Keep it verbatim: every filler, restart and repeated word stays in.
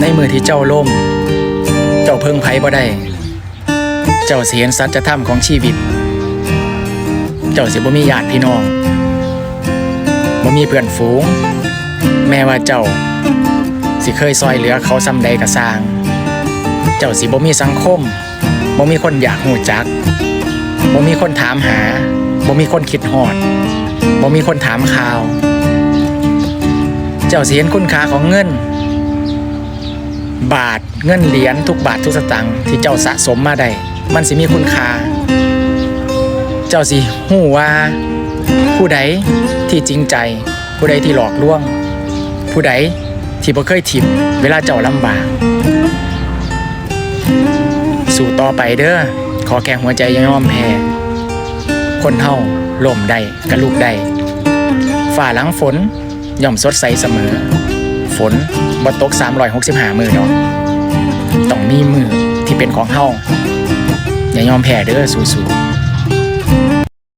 ในมื้อที่เจ้าล้ม เจ้าเพิ่งไผบ่ได้ เจ้าสิเห็นสัจธรรมของชีวิต เจ้าสิบ่มีญาติพี่น้อง บ่มีเพื่อนฝูง แม้ว่าเจ้าสิเคยซอยเหลือเขาส่ำใดก็ซ่าง เจ้าสิบ่มีสังคม บ่มีคนอยากฮู้จัก บ่มีคนถามหา บ่มีคนคิดฮอด บ่มีคนถามข่าว เจ้าสิเห็นคุณค่าของเงิน บาท เงินเหรียญทุกบาททุกสตางค์ที่เจ้าสะสมมาได้ มันสิมีคุณค่า เจ้าสิฮู้ว่าผู้ใดที่จริงใจ ผู้ใดที่หลอกลวง ผู้ใดที่บ่เคยถิ่มเวลาเจ้าลำบาก สู้ต่อไปเด้อ ขอแค่หัวใจอย่ายอมแพ้ คนเฮาล้มได้ก็ลุกได้ ฟ้าหลังฝนย่อมสดใสเสมอ ฝนบ่ตก สามร้อยหกสิบห้า มื้อดอก ต้องมีมื้อที่เป็นของเฮา อย่ายอมแพ้เด้อ สู้ๆ